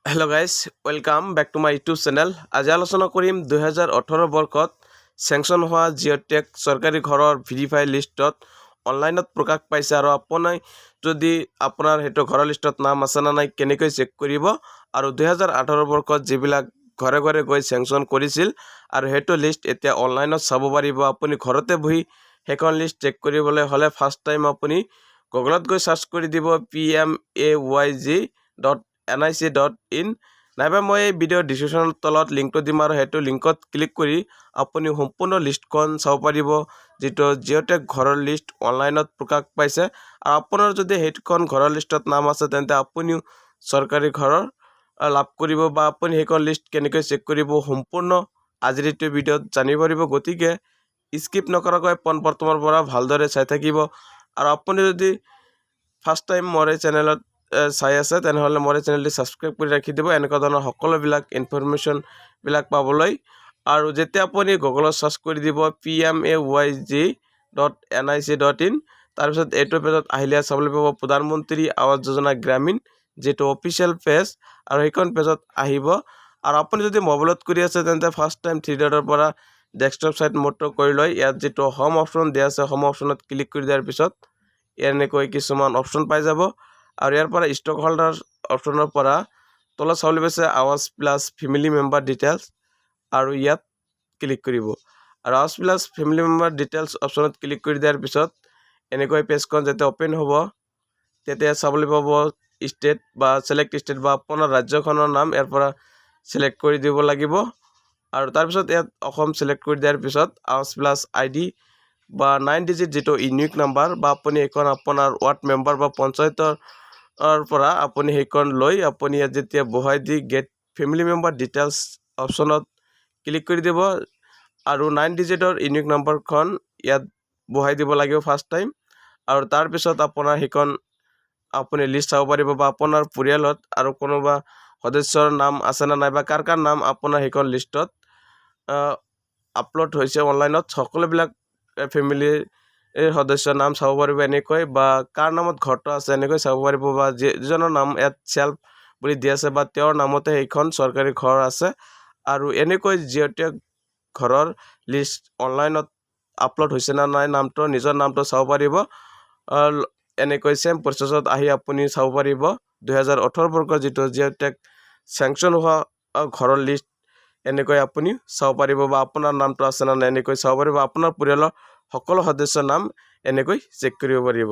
Hello guys, welcome back to my YouTube channel. আজি আলোচনা কৰিম 2018 বৰ্ষত চেংচন হোৱা জিঅ' টেগ চৰকাৰী ঘৰৰ ভেৰিফাই লিষ্টত অনলাইনত প্ৰকাশ পাইছে আৰু আপুনি যদি আপোনাৰ সেইটো ঘৰৰ লিষ্টত নাম আছে নে নাই কেনেকৈ চেক কৰিব আৰু 2018 বৰ্ষত যিবিলাক ঘৰে ঘৰে গৈ চেংচন কৰিছিল আৰু সেইটো লিষ্ট এতিয়া অনলাইনত চাব পাৰিব। আপুনি ঘৰতে বহি সেইখন লিষ্ট চেক কৰিবলৈ হ'লে ফাৰ্ষ্ট টাইম আপুনি গুগলত গৈ চাৰ্চ কৰি দিব pmayg.nic.in, নাইবা মই এই ভিডিঅ'ৰ ডিছক্ৰিপশ্যনৰ তলত লিংকটো দিম আৰু সেইটো লিংকত ক্লিক কৰি আপুনি সম্পূৰ্ণ লিষ্টখন চাব পাৰিব, যিটো জিঅ' টেগ ঘৰৰ লিষ্ট অনলাইনত প্ৰকাশ পাইছে। আৰু আপোনাৰ যদি সেইখন ঘৰৰ লিষ্টত নাম আছে, তেন্তে আপুনিও চৰকাৰী ঘৰৰ লাভ কৰিব বা আপুনি সেইখন লিষ্ট কেনেকৈ চেক কৰিব, সম্পূৰ্ণ আজিৰ এইটো ভিডিঅ'ত জানিব পাৰিব। গতিকে স্কিপ নকৰাকৈ পোনপ্ৰথমৰ পৰা ভালদৰে চাই থাকিব। আৰু আপুনি যদি ফাৰ্ষ্ট টাইম মোৰ এই চেনেলত চাই আছে, তেনেহ'লে মোৰ এই চেনেলটি ছাবস্ক্ৰাইব কৰি ৰাখি দিব এনেকুৱা ধৰণৰ সকলোবিলাক ইনফৰমেশ্যনবিলাক পাবলৈ। আৰু যেতিয়া আপুনি গুগলত চাৰ্চ কৰি দিব pmayg.nic.in, তাৰপিছত এইটো পেজত আহিলে চাবলৈ পাব প্ৰধানমন্ত্ৰী আৱাস যোজনা গ্ৰামীণ যিটো অফিচিয়েল পেজ আৰু সেইখন পেজত আহিব। আৰু আপুনি যদি মোবাইলত কৰি আছে, তেন্তে ফাৰ্ষ্ট টাইম থ্ৰী ডটৰ পৰা ডেস্কটপ ছাইট মোডটো কৰি লৈ ইয়াত যিটো হোম অপশ্যন দিয়া আছে, হোম অপশ্যনত ক্লিক কৰি দিয়াৰ পিছত এনেকৈ কিছুমান অপশ্যন পাই যাব। আৰু ইয়াৰ পৰা ষ্টক হোল্ডাৰ অপশ্যনৰ পৰা তলত চাবলৈ পাইছে আৱাস প্লাছ ফেমিলি মেম্বাৰ ডিটেইলছ আৰু ইয়াত ক্লিক কৰিব। আৰু আৱাস প্লাছ ফেমিলি মেম্বাৰ ডিটেইলছ অপশ্যনত ক্লিক কৰি দিয়াৰ পিছত এনেকৈ পেজখন যেতিয়া অ'পেন হ'ব, তেতিয়া চাবলৈ পাব ষ্টেট বা ছিলেক্ট ষ্টেট বা আপোনাৰ ৰাজ্যখনৰ নাম ইয়াৰ পৰা ছিলেক্ট কৰি দিব লাগিব। আৰু তাৰপিছত ইয়াত অসম ছিলেক্ট কৰি দিয়াৰ পিছত আৱাস প্লাছ আই ডি বা 9 ডিজিট যিটো ইউনিক নাম্বাৰ বা আপুনি এইখন আপোনাৰ ৱাৰ্ড মেম্বাৰ বা পঞ্চায়তৰ পৰা আপুনি সেইখন লৈ আপুনি ইয়াত যেতিয়া বহাই দি গেট ফেমিলি মেম্বাৰ ডিটেইলছ অপশ্যনত ক্লিক কৰি দিব আৰু 9 ডিজিটৰ ইউনিক নাম্বাৰখন ইয়াত বহাই দিব লাগিব ফাৰ্ষ্ট টাইম। আৰু তাৰপিছত আপোনাৰ সেইখন আপুনি লিষ্ট চাব পাৰিব বা আপোনাৰ পৰিয়ালত আৰু কোনোবা সদস্যৰ নাম আছে নে নাই বা কাৰ কাৰ নাম আপোনাৰ সেইখন লিষ্টত আপলোড হৈছে অনলাইনত, সকলোবিলাক ফেমিলিৰ সদস্যৰ নাম চাব পাৰিব এনেকৈ বা কাৰ নামত ঘৰটো আছে এনেকৈ চাব পাৰিব বা যিজনৰ নাম ইয়াত চেল্ফ বুলি দি আছে বা তেওঁৰ নামতে সেইখন চৰকাৰী ঘৰ আছে। আৰু এনেকৈ জিঅ' ঘৰৰ লিষ্ট অনলাইনত আপলোড হৈছে নে নাই, নামটো, নিজৰ নামটো চাব পাৰিব। এনেকৈ ছেম প্ৰচেছত আহি আপুনি চাব পাৰিব 2018 বৰ্ষৰ যিটো জিঅ' টেগ চেংচন হোৱা ঘৰৰ লিষ্ট, এনেকৈ আপুনি চাব পাৰিব বা আপোনাৰ নামটো আছে নে নাই এনেকৈ চাব পাৰিব। আপোনাৰ পৰিয়ালৰ সকলো সদস্যৰ নাম এনেকৈ চেক কৰিব পাৰিব।